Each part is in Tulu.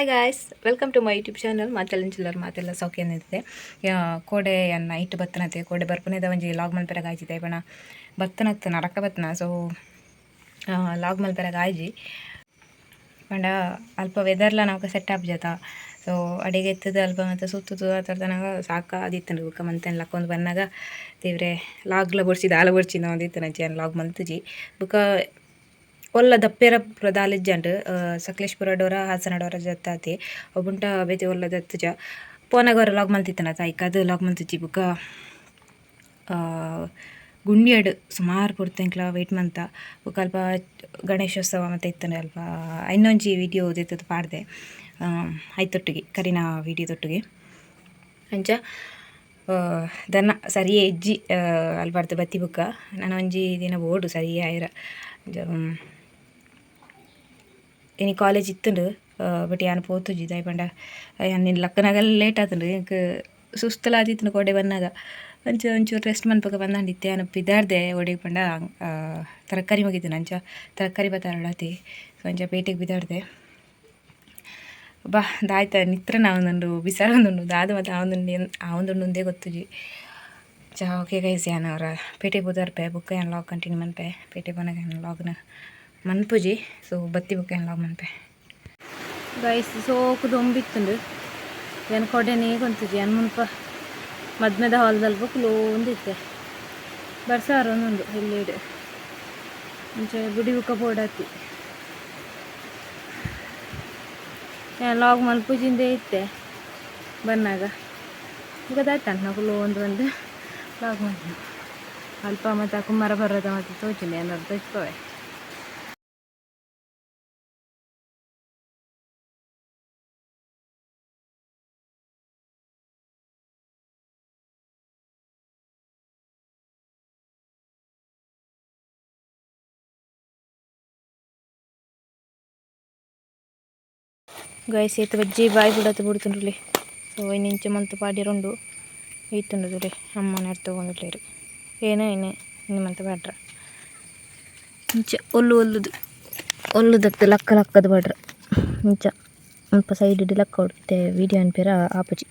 Hi guys, welcome to my YouTube channel. ಮಾತೆಲ್ಲ ಮಾತೆಲ್ಲ ಸೌಖ್ಯನಿದೆ. ಕೋಡೆ ನೈಟ್ ಬತ್ತನತೆ ಕೋಡೆ ಬರ್ಪುನೇದ ಒಂಜಿ ಲಾಗ್ ಮಲ್ಪೆರಗ ಆಯ್ತಿದೆ ಪಣ ಬತ್ತನತ್ತು ನರಕ ಬತ್ತನ. ಸೊ ಲಾಗ್ ಮಲ್ಪೆರಗ ಆಯ್ಜಿ ಪಂಡ ಅಲ್ಪ ವೆದರ್ಲ ನಮಕ್ ಸೆಟ್ ಆಪ್ ಜತ. ಸೊ ಅಡಿಗೆ ಎತ್ತದ ಅಲ್ಪ ಮತ್ತು ಸುತ್ತುದು ಆ ಥರದನಾಗ ಸಾಕ ಅದಿತ್ತಂಡು ಬೊಕ್ಕ ಮಂತೆನ್ ಲಕ್ಕೊಂದು ಬನ್ನಾಗ ದೇವ್ರೆ ಲಾಗ್ಲ ಬೊಡ್ಚಿ ದಾಲ ಬೊಡ್ಚಿ ಒಂದಿತ್ತು ನಂಚೆ ಲಾಗ್ ಮಲ್ತುಜಿ. ಬೊಕ್ಕ ಒಲ್ಲ ದಪ್ಪೆರ ದಾಲಿಜ್ಜಂಡ್ ಸಕಲೇಶ್ಪುರ ಡೋರ ಹಾಸನ ಡೋರ ಜತ್ತಾತಿ ಒಬ್ಬುಂಟ ಬೇತೆ ಒಲ್ಲ ದತ್ತುಜ ಪೋನಗವರ ಲಾಗ್ ಮಲ್ತಿತ್ತನ ತಾಯ್ಕ ಅದು ಲಾಗ್ ಮಲ್ತುಜಿ. ಬೊಕ್ಕ ಗುಂಡಿಯಡ್ ಸುಮಾರು ಪೊರ್ತುಂಕ್ಲ ವೇಟ್ ಮಂತ. ಬೊಕ್ಕ ಅಲ್ಪ ಗಣೇಶೋತ್ಸವ ಮತ್ತೆ ಇತ್ತಂಡು ಅಲ್ಪ ಇನ್ನೊಂಜಿ ವಿಡಿಯೋ ದೆತ್ತುದು ಪಾಡ್ದೆ ಐತೊಟ್ಟಿಗೆ ಕರಿನ ವಿಡಿಯೋದೊಟ್ಟಿಗೆ. ಅಂಚ ದನ ಸರಿಯೇ ಇಜ್ಜಿ ಅಲ್ಪರ್ದ್ ಬತ್ತಿ ಬೊಕ್ಕ ನನ ಒಂಜಿ ದಿನ ಬೋಡು ಸರಿಯೇ ಆಯೆರ. ಇನಿ ಕಾಲೇಜ್ ಇತ್ತುಂಡು ಬಟ್ ಯಾನ್ ಪೋತುಜಿ ದಾಯೆ ಪಂಡ ಯಾನ್ ಲಕ್ಕನಗಲ ಲೇಟ್ ಆತುಂಡು ಎಂಕ್ ಸುಸ್ತುಲ ಆದಿತ್ತುಂಡು ಕೋಡೆ ಬನ್ನಗ. ಅಂಚ ಒಂಚೂರು ರೆಸ್ಟ್ ಮನ್ಪಗ ಬಂದಾಂಡಿತ್ತೆ ಯಾನ್ ಪಿದಾಡ್ದೆ ಓಡೆಗ್ ಪಂಡ ತರಕಾರಿ ಮುಗಿದಿನ ಅಂಚ ತರಕಾರಿ ಬತ್ತಾರಳಾತಿ. ಸೊ ಅಂಚ ಪೇಟೆಗ್ ಪಿದಾಡ್ದೆ ಬಾ ದಾಯ್ತ ನಿತ್ರನ ಆವೊಂದುಂಡು ಬಿಸಾರೊಂದುಂಡು ದಾದ ಮಾತ ಆವೊಂದುಂಡು ಆವೊಂದುಂಡು ಉಂದೇ ಗೊತ್ತುಜಿ. ಚಾ ಓಕೆ ಗೈಸ್, ಯಾನ್ ಅವರ ಪೇಟೆ ಪೋದಾರ್ಪೆ ಬೊಕ್ಕ ಯಾನ್ ಲಾಗ್ ಕಂಟಿನ್ಯೂ ಮನ್ಪೆ. ಪೇಟೆ ಪೋನಗ ಯಾನ್ ಲಾಗ್ನ ಮನ್ಪುಜಿ. ಸೊ ಬತ್ತಿ ಬೊಕ್ಕ ಯಾನ್ ಲಾಗ್ ಮನ್ಪೆ. ಗೈಸ್ ಸೋಕು ದೊಂಬಿತ್ತುಂಡು ಯಾನ್ ಕೊಡೆನೇ ಕೊಂತುಜಿ. ಯಾನ್ ಮುಲ್ಪ ಮದ್ಮೆದ ಹಾಲ್ದಲ್ಪ ಕುಲೋಂದಿತ್ತೆ ಬರ್ಸಾರೊಂದುಂಡು ಎಲ್ಲೆಡ್ ಅಂಚ ಗುಡಿ ಬೊಕ್ಕ ಪೋಡಾತಿ ಯಾನ್ ಲಾಗ್ ಮಲ್ಪುಜಿಂದೇ ಇತ್ತೆ ಬನ್ನಾಗ ಬೊಕ ದಾಯ್ತಂಡ್ ನಕುಲು ಒಂದು ಒಂದು ಲಾಗ್ ಮಲ್ಪುನ ಅಲ್ಪ ಮತ್ತೆ ಕುಮಾರ ಪರ್ವತ ಮತ್ತೆ ತೋಜುಂಡು ಏನಾರು ತೋಜ್ಪವೆ. ಗೈಸ್ ಏತ್ ಬಜ್ಜಿ ಬಾಯಿ ಬುಡತ್ ಬುಡ್ತುಂಡುಲೆ. ಸೊ ಇಂಚ ಮಂತ್ ಪಾಡ್ಯೆರುಂಡು ಈತುಂಡು ತೂಲೆ ಅಮ್ಮನ ತಗೊಂಡುಲ್ಲೆರ್ ಏನ ಏನೆ ಇಂದು ಮಂತ್ ಪಾಡ್ರ ಇಂಚ ಒಲ್ಲು ಒಲ್ಲುದು ಒಲ್ಲು ದತ್ತು ಲಕ್ಕ ಲಕ್ಕದ ಪಾಡ್ರ ಇಂಚ ಮುಲ್ಪ ಸೈಡ್ ಲಕ್ಕೋಡು ಇತ್ತೆ ವಿಡಿಯೋ ಅನ್ಪೆರ ಆಪುಜಿ.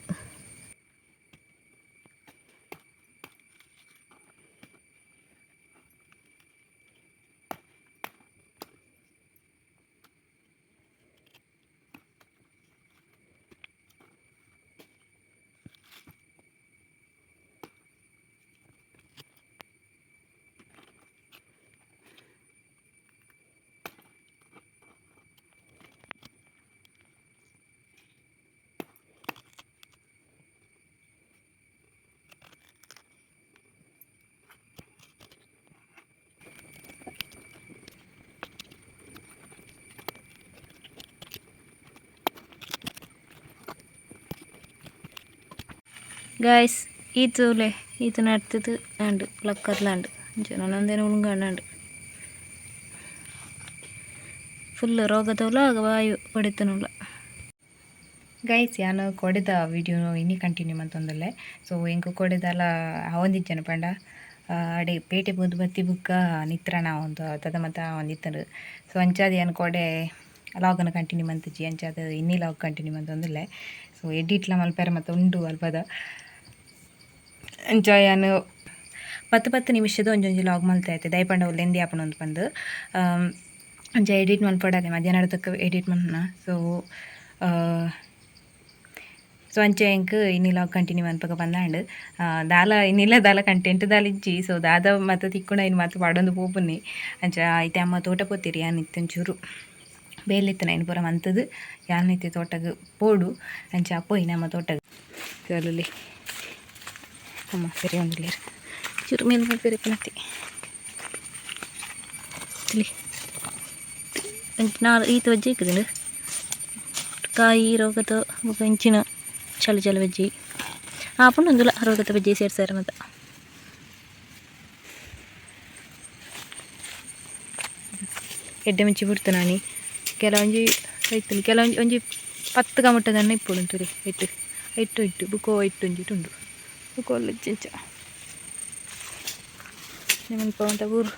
ಗೈಸ್ ಈ ತೂಲೆ ಈತ್ ನಡ್ತುದು ಆಂಡ್ ಲಕ್ಕದ್ಲಾಂಡ್ ಅಂಚ ನನೊಂದೇನ ಉಲುಂಗಾಂಡ್ ಫುಲ್ ರೋಗದೌಲ ವಾಯು ಪಡೆತನುಲ್ಲ. ಗೈಸ್ ಯಾನ್ ಕೋಡೆದ ವಿಡಿಯೋ ಇನಿ ಕಂಟಿನ್ಯೂ ಮಂತೊಂದುಲ್ಲೆ. ಸೊ ಎಂಕ್ ಕೋಡೆದಾಲ ಆವೊಂದಿಜ್ಜನ ಪಂಡ ಅಡೆ ಪೇಟೆ ಪೋದು ಬತ್ತಿ ಬುಕ್ಕ ನಿತ್ರನ ಆವೊಂದು ದಾದ ಮಾತ ಆವೊಂದಿತ್ತುಂಡು. ಸೊ ಅಂಚಾದ್ ಯಾನ್ ಕೋಡೆ ಲಾಗನ್ ಕಂಟಿನ್ಯೂ ಮಂತುಜಿ. ಅಂಚಾದ್ ಇನಿ ಲಾಗ್ ಕಂಟಿನ್ಯೂ ಮಂತೊಂದುಲ್ಲೆ. ಸೊ ಎಡಿಟ್ಲ ಮಲ್ಪೆರೆ ಮಾತ ಉಂಡು ಅಲ್ಪದ. ಅಂಚ ಯಾನ್ ಪತ್ತು ಪತ್ತು ನಿಮಿಷದ ಒಂಜೊಂಜಿ ಲಾಗ್ ಮಲ್ತೆ ಆಯ್ತು ದಾಯೆ ಪಂಡ ಅವು ಲೆಂದಿ ಆಪುಂಡು ಪಂದ್. ಅಂಚ ಎಡಿಟ್ ಮಲ್ಪೊಡಾತೆ ಮಧ್ಯಾಹ್ನ ತಕ್ಕ ಎಡಿಟ್ ಮಲ್ಪುನ. ಸೊ ಸೊ ಅಂಚ ಎಂಕ್ ಇನಿ ಲಾಗ್ ಕಂಟಿನ್ಯೂ ಮನ್ಪಗ ಪಂದಾಂಡ್. ದಾಲ ಇನ್ನಿಲ್ಲ ದಾಲ ಕಂಟೆಂಟ್ ದಾಲ ಇಜ್ಜಿ. ಸೊ ದಾದ ಮಾತ ತಿಕ್ಕುಂಡ ಐನ್ ಮಾತ ಪಾಡೊಂದು ಪೋಪುನಿ. ಅಂಚ ಇತ್ತೆ ಅಮ್ಮ ತೋಟ ಪೋತಿರಿ ಯಾನ್ ಇತ್ತೆ ಒಂಚೂರು ಬೇಲೆ ಇತ್ತಿನ ಐನ್ ಪೂರ ಮಂತುದು ಯಾನ್ ಇತ್ತೆ ತೋಟಗ್ ಪೋಡು. ಅಂಚ ಪೋಯಿನ ಅಮ್ಮ ತೋಟಗ್ ಚಲುಲಿ ಅಮ್ಮ ಸರಿ ಒಂದುಲ್ಲೆರ್ ಚೂರು ಮೇಲ್ ಮಲ್ಪೆರೆ ಪನತಿ ತೂಲೆ ಒಂಜಿ ನಾಲ್ ಈತ್ ಬಜ್ಜಿ ಇಕ್ಕುದುಂಡು ಕಾಯಿ ರೋಗದ ಬೊಕ ಇಂಚಿನ ಚಲ ಚಲ ಬಜ್ಜಿ ಆಪುಂಡು ಉಂದುಲ ರೋಗದ ಬಜ್ಜಿ ಸೇರ್ಸಾರ ಮಾತ. ಎಡ್ಡೆ ಮುಂಚಿ ಬುಡ್ತು ಕೆಲವೊಂಜಿ ಐತುಂಡು ಕೆಲವೊಂಜಿ ಒಂಜಿ ಪತ್ತು ಕಮಟದನ್ನ ಇಪ್ಪೊಡು ತೂಲೆ ಐಟ್ ಐಟ್ ಇಟ್ಟು ಬುಕೋ ಐಟ್ ಒಂಜಿಟ್ ಉಂಡು ಬುಕ ಒಲ್ಲ ಇಂಚ ಮುಲ್ಪ ಮಾತ ಊರು.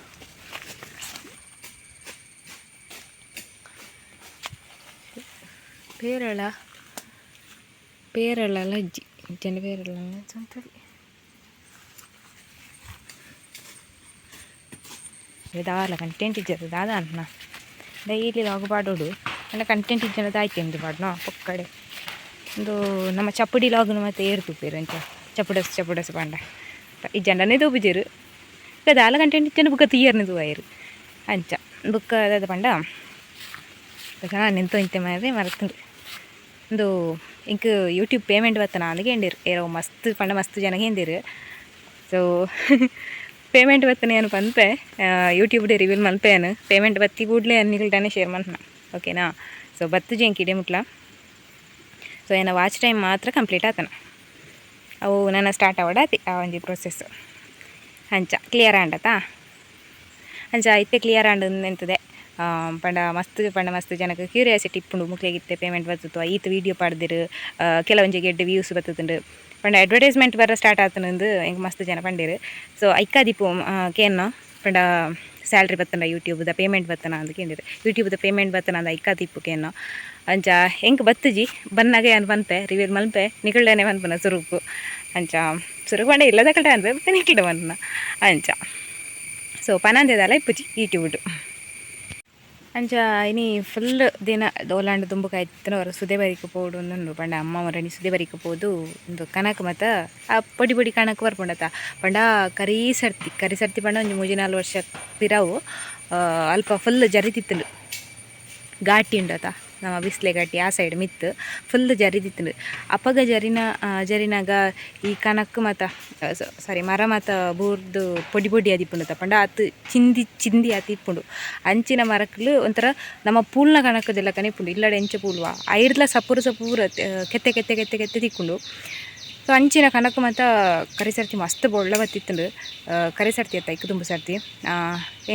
ಪೇರಳ ಪೇರಳಲ ಇಜ್ಜಿ ಇಜ್ಜಂಡ ಪೇರಳ ದಾಲ ಕಂಟೆಂಟ್ ಇಜ್ಜದ ದಾದ ಅನ್ನ ಡೈಲಿ ಲಾಗ್ ಪಾಡೋಡು ಅಂಡ ಕಂಟೆಂಟ್ ಇಜ್ಜಂಡ ದಾಯ್ತೆ ಎಂದು ಪಾಡ್ನೋ ಪೊಕ್ಕಡೆ ಒಂದು ನಮ್ಮ ಚಪ್ಪಡಿ ಲಾಗ್ನು ಮತ್ತೆ ಏರು ತೂಪೇರು ಅಂಚ ಚಪ್ಪಡಸ್ ಚಪ್ಪಡಸ್ ಪಂಡ ಇಜ್ಜಂಡನೇ ತೂಪುಜೆರು ದಾಲ ಕಂಟೆಂಟ್ ಇಜ್ಜಂಡ ಬುಕ್ಕ ತೀಯರ್ನ ತೂವಾಯೆರ್ ಅಂಚ ಬುಕ್ಕ ದಾದ ಪಂಡ ನೆಂತು ಇಂತೆ ಮಾರ್ರೆ ಮರತುಂಡು ಉಂದು ಎಂಕ್ ಯೂಟ್ಯೂಬ್ ಪೇಮೆಂಟ್ ಬತ್ತನ ಅಂದ್ ಕೇಂಡೆರ್ ಏರೋ ಮಸ್ತ್ ಪಂಡ ಮಸ್ತ್ ಜನ ಕೇಂದೆರ್. ಸೊ ಪೇಮೆಂಟ್ ಬತ್ತನ ಯಾನ್ ಪನ್ಪೆ ಯೂಟ್ಯೂಬ್ ರಿವೀಲ್ ಮಲ್ಪೆ ಯಾನ್ ಪೇಮೆಂಟ್ ಬತ್ತಿ ಕೂಡ್ಲೆ ನಿಕಲ್ಟನೆ ಶೇರ್ ಮಲ್ಪುನ ಓಕೆನಾ. ಸೊ ಬತ್ತುಜಿ ಎಂಕ್ ಇಡೆ ಮುಟ್ಲ. ಸೊ ಎನ್ನ ವಾಚ್ ಟೈಮ್ ಮಾತ್ರ ಕಂಪ್ಲೀಟ್ ಆತನ ಅವು ನನ್ನ ಸ್ಟಾರ್ಟ್ ಆವಡ ಆ ಒಂಜಿ ಪ್ರೊಸೆಸ್ ಅಂಚ ಕ್ಲಿಯರ್ ಆಂಡತಾ ಅಂಚ ಇತ್ತೆ ಕ್ಲಿಯರ್ ಆಂಡ್ ಎಂತದೆ ಪಂಡ ಮಸ್ತ್ ಪಂಡ ಮಸ್ತ್ ಜನಕ್ಕೆ ಕ್ಯೂರಿಯಾಸಿಟಿ ಇಪ್ಪುಂಡು ಮುಕ್ಲೆಗ್ ಇತ್ತೆ ಪೇಮೆಂಟ್ ಬತ್ತುತ್ತು ಈತ್ ವೀಡಿಯೋ ಪಾಡ್ದಿರು ಕೆಲವೊಂಜಿ ಎಡ್ಡೆ ವ್ಯೂಸ್ ಬತ್ತುಂಡು ಪಂಡ ಅಡ್ವರ್ಟೈಸ್ಮೆಂಟ್ ಬರ ಸ್ಟಾರ್ಟ್ ಆತುಂಡು ಎಂಕ್ ಮಸ್ತ್ ಜನ ಪಂಡೆರ್. ಸೊ ಐಕಾದಿಪ್ಪು ಕೇನ್ನ ಪಂಡ ಸ್ಯಾಲ್ರಿ ಬತ್ತಂಡ ಯೂಟ್ಯೂಬ್ದ ಪೇಮೆಂಟ್ ಬತ್ತನ ಅಂದ್ ಕೇಂಡೆರ್ ಯೂಟ್ಯೂಬ್ದ ಪೇಮೆಂಟ್ ಬತ್ತನ ಅಂದ್ ಐಕಾದಿಪ್ಪು ಕೇನ್ನ ಅಂಚ ಎಂಕ್ ಬತ್ತುಜಿ ಬನ್ನಗ ಯಾನ್ ಪನ್ಪೆ ರಿವೀಲ್ ಮಲ್ಪೆ ನಿಕಲ್ಡನೆ ಪನ್ಪುನ ಸುರುಕು ಅಂಚ ಸುರುಕು ಪಂಡ ಇಲ್ಲದಕಲ್ಡ ಪನ್ಪೆ ಬೊಕ್ಕ ನಿಕಲ್ಡ ಪನ್ಪುನ ಅಂಚ. ಸೊ ಪನಂದೆದಾಲ ಇಪ್ಪುಜಿ ಯೂಟ್ಯೂಬ್ ಅಂಚ ಇನಿ ಫುಲ್ ದಿನ ದೋಲಾಂಡ ದುಂಬು ಕಾಯ್ತನ ಹೊರ ಸುದೆ ಬರಿಕ್ ಪೋಡು ಉಂದುಂಡು ಪಂಡ ಅಮ್ಮ ಮೊರಣಿ ಸುದೆ ಬರಿಕ್ ಪೋದು ಉಂದು ಕನಕ್ ಮಾತ ಆ ಪೊಡಿ ಪೊಡಿ ಕಣಕ್ ಬರ್ಪುಂಡತ ಪಂಡ ಕರಿ ಸರ್ತಿ ಕರಿ ಸರ್ತಿ ಪಂಡ ಒಂಜಿ ಮೂಜಿ ನಾಲ್ ವರ್ಷ ಪಿರವು ಅಲ್ಪ ಫುಲ್ ಜರಿತಿತ್ತುಂಡು ಘಾಟಿ ಉಂಡತ ನಮ್ಮ ಬಿಸ್ಲೆ ಘಾಟಿ ಆ ಸೈಡ್ ಮಿತ್ತ್ ಫುಲ್ ಜರಿದಿತ್ತುಂಡು ಅಪಗ ಜರಿನ ಜರಿನಾಗ ಈ ಕನಕ್ ಮಾತ ಸಾರಿ ಮರ ಮಾತ ಬೂರ್ದು ಪೊಡಿ ಪೊಡಿ ಆದಿಪ್ಪುಂಡತ ಪಂಡ ಆತ್ ಚಿಂದಿ ಚಿಂದಿ ಆತ್ ಇಪ್ಪುಂಡು ಅಂಚಿನ ಮರಕ್ಲು ಒಂಥರ ನಮ್ಮ ಪೂಲ್ನ ಕಣಕ್ಕದೆಲ್ಲ ಇಪ್ಪುಂಡು ಇಲ್ಲಡೆ ಎಂಚ ಪೂಲ್ವ ಐರ್ಲ ಸಪುರ ಸಪೂರ ಕೆತ್ತೆ ಕೆತ್ತೆ ಕೆತ್ತೆ ಕೆತ್ತೆ ತಿಕ್ಕುಂಡು. ಸೊ ಅಂಚಿನ ಕನಕ್ ಮಾತ ಕರಿ ಸರ್ತಿ ಮಸ್ತ್ ಬೊಳ್ಳ ಬತ್ತಿತ್ತುಂಡು ಕರಿ ಸರ್ತಿ ಅತ್ತ ಐಕ್ ದುಂಬು ಸರ್ತಿ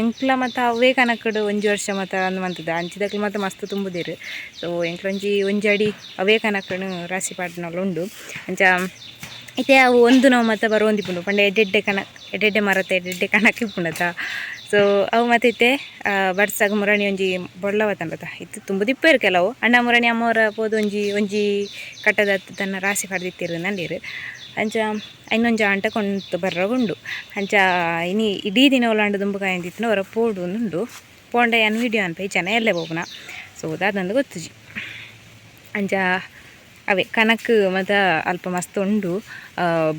ಎಂಕ್ಲ ಮಾತ ಅವೇ ಕನಕಡ್ ಒಂಜಿ ವರ್ಷ ಮಾತ ಅಂದ್ ಮಂತುದ ಅಂಚಿದಕ್ಲು ಮಾತ ಮಸ್ತ್ ತುಂಬುದೆರ್. ಸೊ ಎಂಕ್ಲ ಒಂಜಿ ಒಂಜಿ ಅಡಿ ಅವೇ ಕನಕನು ರಾಶಿ ಪಾಡ್ನಲ ಉಂಡು ಅಂಚ ಇತ್ತೆ ಅವು ಒಂದು ನವು ಮಾತ ಬರೊಂದಿಪ್ಪುಂಡು ಪಂಡ ಎಡ್ಡೆಡ್ಡೆ ಕನಕ್ ಎಡ್ಡೆಡ್ಡೆ ಮರತ ಎಡ್ಡೆಡ್ಡೆ ಕನಕ್ ಇಪ್ಪುಂಡತ. ಸೊ ಅವು ಮಾತ ಇತ್ತೆ ಬರ್ಸಾಗ ಮುರಣಿ ಒಂಜಿ ಬೊಳ್ಳ ಬತ್ತುಂಡತ ಇತ್ತೆ ತುಂಬುದಿಪ್ಪೆರ್ ಕೆಲವು ಅಂಡ ಮುರಣಿ ಅಮ್ಮವರ ಪೋದು ಒಂಜಿ ಒಂಜಿ ಕಟ್ಟದ ತನ್ನ ರಾಶಿ ಪಾಡ್ದಿತ್ತೆರ್ ನಂದೀರ್ ಅಂಚ ಐನೊಂಜಿ ಆಂಟ ಕೊಂತು ಬರ್ರ ಉಂಡು ಅಂಚ ಇನಿ ಇಡೀ ದಿನ ಓಲಾಂಡ ದುಂಬು ಕಾಯೊಂದಿತ್ತಿನ ಒರ ಪೋಡು ಉಂಡು ಪೋಂಡ ಯಾನ್ ವೀಡಿಯೋ ಅನ್ಪೆ ಇಜ್ಜಾಂಡ ಎಲ್ಲೆ ಪೋಪುನ. ಸೊ ದಾದಂದ್ ಗೊತ್ತುಜಿ ಅಂಚ ಅವೇ ಕನಕ್ ಮಾತ ಅಲ್ಪ ಮಸ್ತ್ ಉಂಡು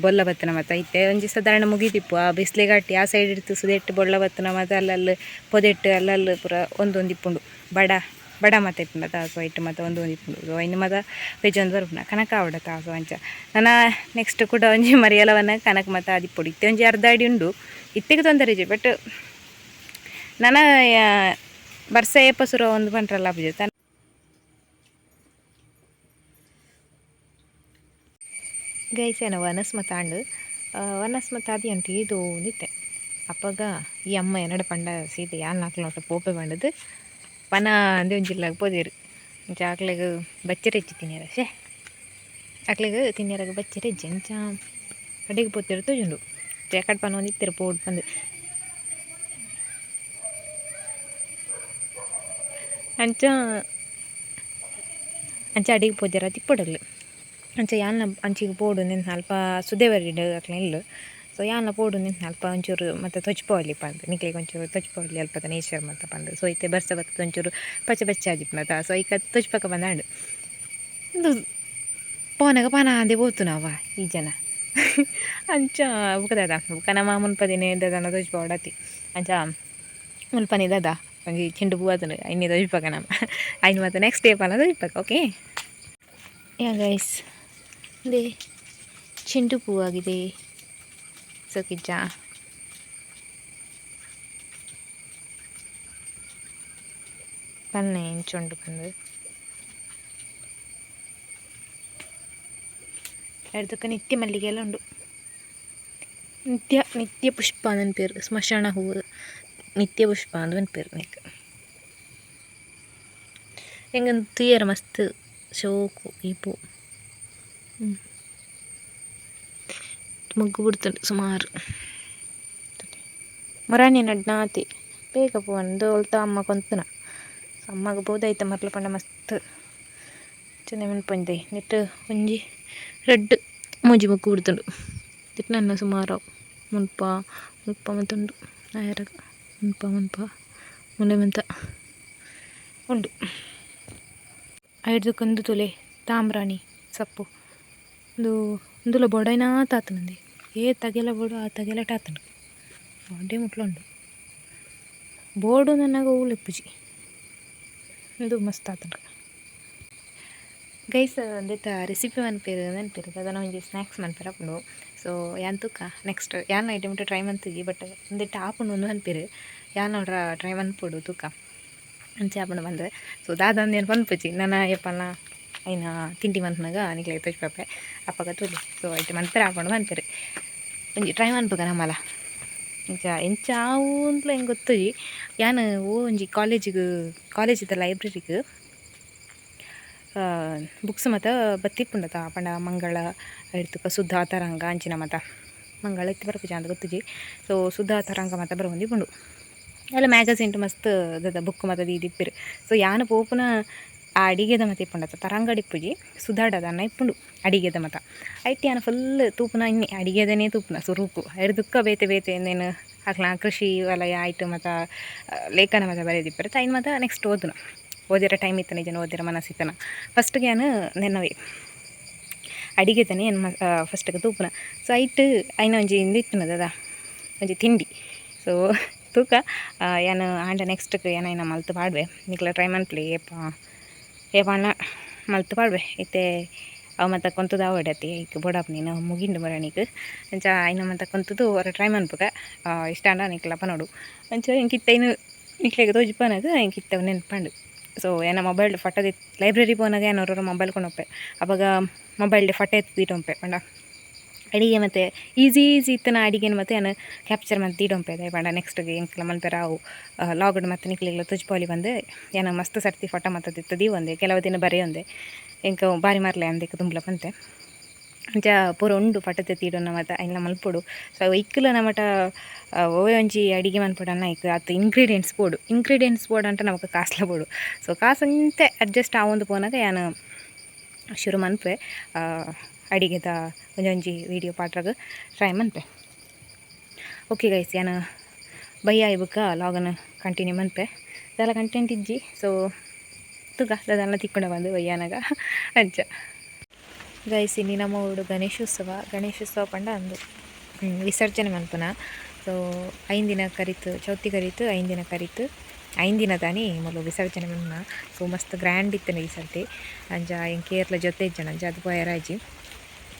ಬೊಲ್ಲ ಬತ್ತನ ಮಾತ ಇತ್ತೆ ಒಂಜಿ ಸಾಧಾರಣ ಮುಗಿದಿಪ್ಪು ಆ ಬಿಸ್ಲೆ ಘಾಟಿ ಆ ಸೈಡ್ ಇರ್ತು ಸುದೆಟ್ ಬೊಳ್ಳ ಬತ್ತನ ಮಾತ ಅಲ್ಲಲ್ಲಿ ಪೊದೆಟ್ ಅಲ್ಲಲ್ಲಿ ಪೂರ ಒಂದೊಂದು ಇಪ್ಪುಂಡು ಬಡ ಬಡ ಮಾತ ಇಪ್ಪುಂಡತ. ಸೊ ಐಟ್ ಮಾತ ಒಂದೊಂದು ಇಪ್ಪುಂಡು ಸೊ ಐನ್ ಮಾತ ಪೆಜೊಂದು ಬರ್ಪುನ ಕನಕ ಆವಡತ. ಸೊ ಅಂಚ ನನ ನೆಕ್ಸ್ಟ್ ಕೂಡ ಒಂಜಿ ಮರಿಯಲವನ್ನ ಕನಕ್ ಮಾತ ಆದಿಪ್ಪೊಡು ಇತ್ತೆ ಒಂಜಿ ಅರ್ಧ ಅಡಿ ಉಂಡು ಇತ್ತೆಗ್ ತೊಂದರೆ ಇಜ್ಜಿ ಬಟ್ ನನ ಬರ್ಸ ಏಪ ಸುರು ಒಂದು ಪಂಡ್ರಲ್ಲ ಆಪುಜಿ. ಗೈಸ್ ಏನ ವನಸ್ ಮತ ಆಂಡ್ ವನಸ್ ಮತ ಆದಿ ಅಂಟು ಇದು ಒಂದಿತ್ತೆ ಅಪಗ ಈ ಅಮ್ಮ ಎನ್ನಡ ಪಂಡ ಸೀತೆ ಯಾನ್ ಅಕ್ಲ್ನ ಪೋಪೆ ಪಂಡದು ಪನ ಅಂದೆ ಒಂಜಿ ಪೋದೆರ್ ಅಂಚ ಅಕ್ಲೆಗ್ ಬಚ್ಚೆರೆ ಇಜ್ಜಿ ತಿನಿಯರ ಶೇ ಅಕ್ಲೆಗ್ ತಿನಿಯರಗ್ ಬಚ್ಚೆರೆ ಇಜ್ಜಿ ಅಂಚ ಕಡೆಗ್ ಪೋತೆರ್ ತೋಜುಂಡು ಜಾಕಟ್ ಪನೊಂದಿತ್ತೆರ್ ಪೋಡು ಪಂದ್ ಅಂಚ ಅಂಚ ಅಡಿಗೆ ಪೋಜೆರ್ ತಿಪ್ಪೊಡಗ್ಲು ಅಂಚ ಯಾನ್ಲ ಅಂಚಿಗ್ ಪೋಡು ನೆನ್ ಅಲ್ಪ ಸುದೆ ಬರಿಡ್ ಅಕ್ಲ್ನ ಇಲ್ಲ್. ಸೊ ಯಾನ್ಲ ಪೋಡು ನೆನ್ ಅಲ್ಪ ಒಂಚೂರು ಮಾತ ತೊಜ್ಪಾವೊಲಿ ಪಂದ್ ನಿಕ್ಲೆಗ್ ಒಂಚೂರು ತೊಜ್ಪಾವೊಲಿ ಅಲ್ಪದ ನೇಚರ್ ಮಾತ ಪಂದ್. ಸೊ ಇತ್ತೆ ಬರ್ಸ ಬತ್ತುದು ಒಂಚೂರು ಪಚ್ಚೆ ಪಚ್ಚೆ ಆದಿಪ್ಪುಂಡತ ಸೊ ಐಕ್ ತೊಜ್ಪಕ ಪಂದಾಂಡ್ ಉಂದು ಪೋನಗ ಪನಾಂದೆ ಪೋತುನವ ಈ ಜನ ಅಂಚ ಬೊಕ ದಾದ ಬೊಕ ನಮ ಮುನ್ಪದಿನ ದಾದನ ತೊಜ್ಪಾವೊಡಾತೆ ಅಂಚ ಮುಲ್ಪನೆ ದಾದ ಒಂಜಿ ಚೆಂಡು ಪೂ ಆತುಂಡು ಐನೆ ತೊಜ್ಪಕ ನಮ ಐನ್ ಮಾತ ನೆಕ್ಸ್ಟ್ ಡೇ ಪಲ ತೊಜ್ಪಕ ಓಕೆ. ಯಾ ಗೈಸ್ ಇದೆ ಚೆಂಡು ಹೂವಾಗಿದೆ ಸೊಕಿಜ್ಜ ಪನ್ನೆ ಎಂಚ ಉಂಡು ಪಂದ್ ಎಡ್ದಕ್ಕ ನಿತ್ಯ ಮಲ್ಲಿಗೆ ಎಲ್ಲ ಉಂಡು ನಿತ್ಯ ನಿತ್ಯ ಪುಷ್ಪ ಅಂದ್ ಪೇರು ಸ್ಮಶಾನ ಹೂವು ನಿತ್ಯ ಪುಷ್ಪ ಅಂದ್ ಪನ್ಪೆರ್ ನೆಕ್ ಎಂಕ್ ತೂಯೆರೆ ಮಸ್ತ್ ಶೋಕು ಈ ಪೂ ಮೊಗ್ಗು ಬುಡ್ತುಂಡು ಸುಮಾರು ಮುರಾನಿ ನಡ್ನಾತಿ ಬೇಗ ಪೋವೊಂದು ಒಲ್ತ ಅಮ್ಮ ಕೊಂತುನ ಅಮ್ಮಗ್ ಪೋದು ಐತ ಮರ್ಲ್ ಪಂಡ ಮಸ್ತ್ ಇಂಚನೆ ಮನ್ಪೊಂದೆ ನೆಟ್ ಒಂಜಿ ರಡ್ಡ್ ಮೂಜಿ ಮುಕ್ಕು ಬುಡ್ತುಂಡು ನೆಟ್ ನನ್ನ ಸುಮಾರು ಮುಲ್ಪ ಮುಲ್ಪ ಮಾತ ಉಂಡು ಆಯೆರೆಗ್ ಮುಲ್ಪ ಮುಲ್ಪ ಉಂದೆ ಮಾತ ಉಂಡು. ಐಡ್ದ್ ಉಂದು ತೂಲೆ ತಾಮ್ರಾಣಿ ಸಪ್ಪು ಉಂದು ಉಂದುಲ ಬೋಡಾಯಿನಾತ್ ಆತುಂಡು ಏತ್ ಅಗೆಲ ಬೋಡು ಆತ್ ಅಗೆಲಟ್ ಆತುಂಡು ಅಡೆ ಮುಟ್ಲ ಉಂಡು ಬೋಡು ಪನ್ನಗ ಓಲು ಇಪ್ಪುಜಿ ಉಂದು ಮಸ್ತ್ ಆತುಂಡು. ಗೈಸ್ ಉಂದೆತ ರೆಸಿಪಿ ಮನ್ಪೆರ್ ನೆನ್ಪೆರ್ ದಾದನ ಒಂಜಿ ಸ್ನ್ಯಾಕ್ಸ್ ಮನ್ಪೆರೆ ಆಪುಂಡು. ಸೊ ಯಾನ್ ತೂಕ ನೆಕ್ಸ್ಟ್ ಯಾನ್ ಐಟಮ್ ಟ್ರೈ ಮನ್ತುಜಿ ಬಟ್ ಉಂದೆಟ್ ಆಪುಂಡು ಅಂದ್ ಪನ್ಪೆರ್ ಯಾನ್ ಟ್ರೈ ಮನ್ಪೊಡು ತೂಕ ಅಂಚ ಆಪುಂಡು ಪಂದ್. ಸೊ ದಾದ ಅಂದ್ ಯಾನ್ ಪನ್ಪುಜಿ ನನ ಏಪಲ ಐನ ತಿಂಡಿ ಮನ್ಪುನಗ ನಿಕ್ಲೆಗ್ ತೋಜಿಪಾಪೆ ಅಪಗ ತೂಲೆ. ಸೊ ಐಟ್ ಮನ್ಪೆರೆ ಆಪುಂಡು ಪನ್ಪೆರ್ ಒಂಜಿ ಟ್ರೈ ಮನ್ಪುಗ ನಮಲ ಇಂಚ ಎಂಚ ಆವು ಅಂದ್ಲ ಎಂಕ್ ಗೊತ್ತುಜಿ. ಯಾನ್ ಒವು ಒಂಜಿ ಕಾಲೇಜಿಗ್ ಕಾಲೇಜಿದ ಲೈಬ್ರರಿಗ್ ಬುಕ್ಸ್ ಮಾತ ಬತ್ತಿಪ್ಪುಂಡತ ಪಂಡ ಮಂಗಳ ಐಡ್ದ್ ಸುಧಾ ತರಂಗ ಅಂಚಿನ ಮಾತ ಮಂಗಳ ಇತ್ತೆ ಬರ್ಪುಜಿ ಅಂದ್ ಗೊತ್ತುಜಿ. ಸೊ ಸುಧಾ ತರಂಗ ಮಾತ ಬರವೊಂದಿಪ್ಪುಂಡು ಅಲ್ಲ ಮ್ಯಾಗಝೀನ್ ಮಸ್ತ್ ದಾದ ಬುಕ್ ಮಾತ ದೀದಿಪ್ಪೆರ್. ಸೊ ಯಾನ್ ಪೋಪುನ ಆ ಅಡಿಗೆದ ಮಾತ ಇಪ್ಪುಂಡತ ತರಂಗಡ್ ಇಪ್ಪುಜಿ ಸುಧಾಡ ದಾನ್ನ ಇಪ್ಪುಂಡು ಅಡಿಗೆದ ಮಾತ ಐಟ್ ಯಾನ್ ಫುಲ್ ತೂಪುನ ಇನ್ನಿ ಅಡಿಗೆದನೇ ತೂಪುನ ಸುರುಕು ಐಡ್ದ್ ಬೊಕ್ಕ ಬೇತೆ ಬೇತೆ ಉಂದೆನ್ ಅಕ್ಲ್ನ ಕೃಷಿ ವಲಯ ಐಟ್ ಮಾತ ಲೇಖನ ಮಾತ ಬರೆದಿಪ್ಪೆರ್ ಐನ್ ಮಾತ ನೆಕ್ಸ್ಟ್ ಓದುನ ಓದೆರೆ ಟೈಮ್ ಇತ್ತುಂಡ ಇಜ್ಜಂಡ ಓದೆರೆ ಮನಸ್ಸು ಇತ್ತುಂಡ ಫಸ್ಟ್ಗೆ ಯಾನ್ ನೆನ್ನವೇ ಅಡಿಗೆದನೆ ಯಾನ್ ಫಸ್ಟ್ಗೆ ತೂಪುನ. ಸೊ ಐಟ್ ಐನ ಒಂಜಿ ಉಂದು ಇತ್ತುಂಡು ದಾದ ಒಂಜಿ ತಿಂಡಿ. ಸೊ ತೂಕ ಯಾನ್ ಆಂಡ ನೆಕ್ಸ್ಟ್ಗ್ ಯಾನ್ ಐನ ಮಲ್ತ್ ಪಾಡ್ವೆ ನಿಕ್ಲ ಟ್ರೈ ಮನ್ಪುಲೆ ಏಪ ಏಪಾಂಡ ಮಲ್ತ್ ಪಾಡ್ವೆ ಇತ್ತೆ ಅವು ಮಾತ ಕೊಂತುದು ಆವಡ್ ಅತೆ ಐಕ್ ಬೋಡಾಪುನಿ ಮುಗಿಂಡು ಮರಣಿಗ್ ಅಂಚ ಐನ ಮಾತ ಕೊಂತುದು ಒರ ಟ್ರೈ ಮನ್ಪುಗ ಇಷ್ಟ ಆಂಡ ನಿಕ್ಲ ಪನೊಡು. ಅಂಚ ಎಂಕ್ ಇತ್ತೆ ಐನ್ ನಿಕ್ಲೆಗ್ ತೋಜಿಪಾನಗ ಎಂಕ್ ಇತ್ತೆ ಅವು ನೆನ್ಪಾಂಡ್. ಸೊ ಎನ್ನ ಮೊಬೈಲ್ ಫೋಟೋ ಲೈಬ್ರರಿ ಪೋನಗ ಯಾನ್ ಒರೊರ ಮೊಬೈಲ್ ಕೊಂಡೋಪೆ ಅಪಗ ಮೊಬೈಲ್ಡ್ ಫೋಟೋ ಎತ್ತ್ ದೀಡೊಂಪೆ ಪಂಡ ಅಡಿಗೆ ಮತ್ತೆ ಈಸಿ ಈಸಿ ಇತ್ತಿನ ಅಡಿಗೆನ್ ಮಾತ ಯಾನ್ ಕ್ಯಾಪ್ಚರ್ ಮಲ್ತ್ ದೀಡೊಂಪೆ ದಾಯೆ ಪಂಡ ನೆಕ್ಸ್ಟ್ಗ್ ಎಂಕ್ಲ ಮನ್ಪೆರೆ ಆವು ಲಾಗ್ಡ್ ಮಾತ ನಿಕ್ಲೆಗ್ಲ ತೋಜಿಪಾವೊಲಿ ಪಂದ್ ಯಾನ್ ಮಸ್ತ್ ಸರ್ತಿ ಫೋಟೋ ಮಾತ ದೆತ್ತ್ ದೀವೊಂದೆ ಕೆಲವು ದಿನ ಬರೆಯೊಂದೆ ಎಂಕ್ ಬಾರಿ ಮರ್ಲೆ ಅಂದೆಕ್ ದುಂಬುಲ ಪಂತೆ. ಅಂಚ ಪೂರ ಉಂಡು ಫೋಟೋ ದೆತ್ತ್ ಮಾತ ಐನ್ಲ ಮಲ್ಪೊಡು. ಸೊ ಐಕ್ಲ ನಮಟ ಒವ್ವೆ ಒಂಜಿ ಅಡಿಗೆ ಮನ್ಪೊಡನ್ನ ಐಕ್ ಅತ್ ಇಂಗ್ರೀಡಿಯೆಂಟ್ಸ್ ಬೋಡು ಇಂಗ್ರೀಡಿಯೆಂಟ್ಸ್ ಬೋಡಂಟ ನಮಕ್ ಕಾಸ್ಲ ಬೋಡು. ಸೊ ಕಾಸ್ ಒಂತೆ ಅಡ್ಜಸ್ಟ್ ಆವೊಂದು ಪೋನಗ ಯಾನ್ ಶುರು ಮನ್ಪುವೆ ಅಡಿಗೆದ ಒಂಜೊಂಜಿ ವೀಡಿಯೋ ಪಾಡ್ರಗ್ ಟ್ರೈ ಮನ್ಪೆ. ಓಕೆ ಗೈಸ್ ಯಾನ್ ಬಯ್ಯ ಆಯಿ ಬೊಕ್ಕ ಲಾಗನ್ ಕಂಟಿನ್ಯೂ ಮನ್ಪೆ ದಾಲ ಕಂಟೆಂಟ್ ಇಜ್ಜಿ. ಸೊ ತೂಕ ದಾದನ ತಿಕ್ಕುಂಡ ಪಂದ್ ಬಯ್ಯಾನಗ ಅಂಚ. ಗೈಸ್ ಇನಿ ನಮ್ಮ ಊರುಡು ಗಣೇಶೋತ್ಸವ ಗಣೇಶೋತ್ಸವ ಪಂಡ ಅಂದು ವಿಸರ್ಜನೆ ಮನ್ಪುನ. ಸೊ 5 ದಿನ ಕರಿತು ಚೌತಿ ಕರಿತು 5 ದಿನ ಕರಿತು 5 ದಿನ ದಾನಿ ಮೂಲು ವಿಸರ್ಜನೆ ಮನ್ಪುನ. ಸೊ ಮಸ್ತ್ ಗ್ರ್ಯಾಂಡ್ ಇತ್ತುಂಡು ಈ ಸರ್ತಿ ಅಂಚ ಎಂಕ್ ಏರ್ಲ ಜೊತೆ ಇಜ್ಜಂಡ ಅಂಚ ಅದು ಪೋಯೆರಾಜಿ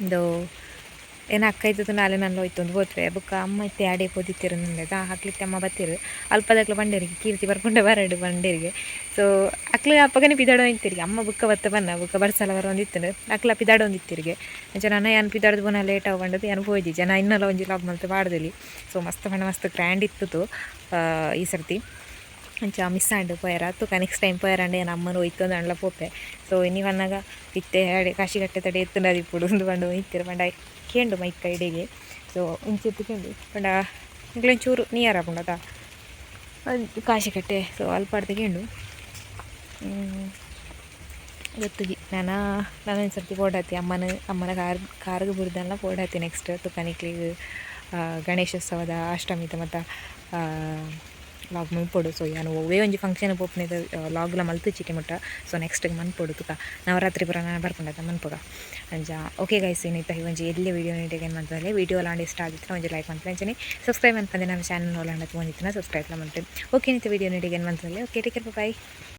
ಉಂದು ಎನ್ನ ಅಕ್ಕ ಇತ್ತುಂಡ ಅಲೆ ನಲ್ಲ ಹೋಯ್ತೊಂದು ಪೋತ್ವೆ ಬೊಕ್ಕ ಅಮ್ಮ ಇತ್ತೆ ಆಡೆ ಪೋದಿತ್ತೆರ್ ಉಂದೆತ ಅಕ್ಲಿತ್ತೆ ಅಮ್ಮ ಬತ್ತೆರ್ ಅಲ್ಪದಕ್ಲು ಪಂಡೆರಿಗೆ ಕೀರ್ತಿ ಬರ್ಪುಂಡ ಬರಡ್ ಪಂಡೆರಿಗೆ. ಸೊ ಅಕ್ಲು ಅಪಗನೆ ಪಿದಾಡೊಂದಿತ್ತೆರಿಗೆ ಅಮ್ಮ ಬೊಕ್ಕ ಬತ್ತ ಬನ್ನ ಬೊಕ್ಕ ಬರ್ಸಲ ಬರೊಂದಿತ್ತುಂಡು ಅಕ್ಲ ಪಿದಾಡೊಂದಿತ್ತೆರಿಗೆ ಅಂಚ ನನ ಯಾನ್ ಪಿದಾಡ್ದು ಪೋನ ಲೇಟ್ ಆವು ಪಂಡುದು ಯಾನ್ ಪೋಯಿಜಿ ಜನ ಇನ್ನಲ ಒಂಜಿ ಲಾಗ್ ಮಲ್ತ್ ಪಾಡ್ದೊಲಿ. ಸೊ ಮಸ್ತ್ ಪಂಡ ಮಸ್ತ್ ಗ್ರ್ಯಾಂಡ್ ಇತ್ತುತು ಈ ಸರ್ತಿ ಅಂಚ ಮಿಸ್ ಆಂಡ್ ಪೋಯೆರ ತೂಕ ನೆಕ್ಸ್ಟ್ ಟೈಮ್ ಪೋಯೆರಂಡ ಯಾನ್ ಅಮ್ಮನ ಒಯ್ತೊಂದು ಅಂಡ್ಲ ಪೋಪೆ. ಸೊ ಇನಿ ಪನ್ನಗ ಇತ್ತೆ ಅಡೆ ಕಾಶಿಕಟ್ಟೆ ತಡೆ ಎತ್ತುಂಡ ದಿಪ್ಪೊಡು ಉಂದು ಪಂಡ ಒಯ್ತೆರ್ ಪಂಡ ಕೇಂಡು ಮೈಕ್ ಇಡೆಗೆ. ಸೊ ಇಂಚಿತ್ತ್ ಕೇಂಡು ಪಂಡ ಎಂಕ್ಲೆ ಒಂಚೂರು ನಿಯರ್ ಆಪುಂಡು ಅತ ಕಾಶಿಕಟ್ಟೆ. ಸೊ ಅಲ್ಪಡ್ದ್ ಕೇಂಡು ಗೊತ್ತುಜಿ ನನ ನನೊಂಜಿ ಸರ್ತಿ ಪೋಡಾತಿ ಅಮ್ಮನ ಅಮ್ಮನ ಕಾರ್ ಕಾರ್ಗ್ ಬುಡ್ದಲ್ಲ ಪೋಡಾತಿ ನೆಕ್ಸ್ಟ್ ತೂಕ ನಿಕ್ಲೆಗ್ ಗಣೇಶೋತ್ಸವದ ಅಷ್ಟಮಿದ ಮಾತ ಲಾಗ್ ಮನ್ಪೊಡು. ಸೊ ಯಾನ್ ಒವ್ವೇ ಒಂಜಿ ಫಂಕ್ಷನ್ ಪೋಪುನೆದ ಲಾಗ್ಲ ಮಲ್ತುಜಿ ಮುಟ್ಟ. ಸೊ ನೆಕ್ಸ್ಟ್ ಮನ್ಪೊಡು ತೂಕ ನವರಾತ್ರಿ ಪೂರ ನನ ಬರ್ಪುಂಡತ ಮನ್ಪುಗ ಅಂಚ. ಓಕೆ ಗೈಸ್ ಇನಿತ ಈ ಒಂಜಿ ಎಲ್ಯ ವೀಡಿಯೋ ನಿಟೆಗೆ ಮನ್ಪುಲೆ ವೀಡಿಯೋ ಲಾಂಡ ಇಷ್ಟ ಆದಿತ್ತ್ಂಡ ಒಂಜಿ ಲೈಕ್ ಮನ್ಪುಲೆ ಅಂಚನೆ ಸಬ್ಸ್ಕ್ರೈಬ್ ಮನ್ಪಂದೆ ನಮ್ಮ ಚಾನಲ್ ಓಲಾಂಡ ತೂವೊಂದಿತ್ತಿನ ಸಬ್ಸ್ಕ್ರೈಬ್ ಲ ಮನ್ಪುಲೆ. ಓಕೆ ಇನಿತ ವೀಡಿಯೋ ನಿಟೆಗೆ ಮನ್ಪುಲೆ. Okay take care bye.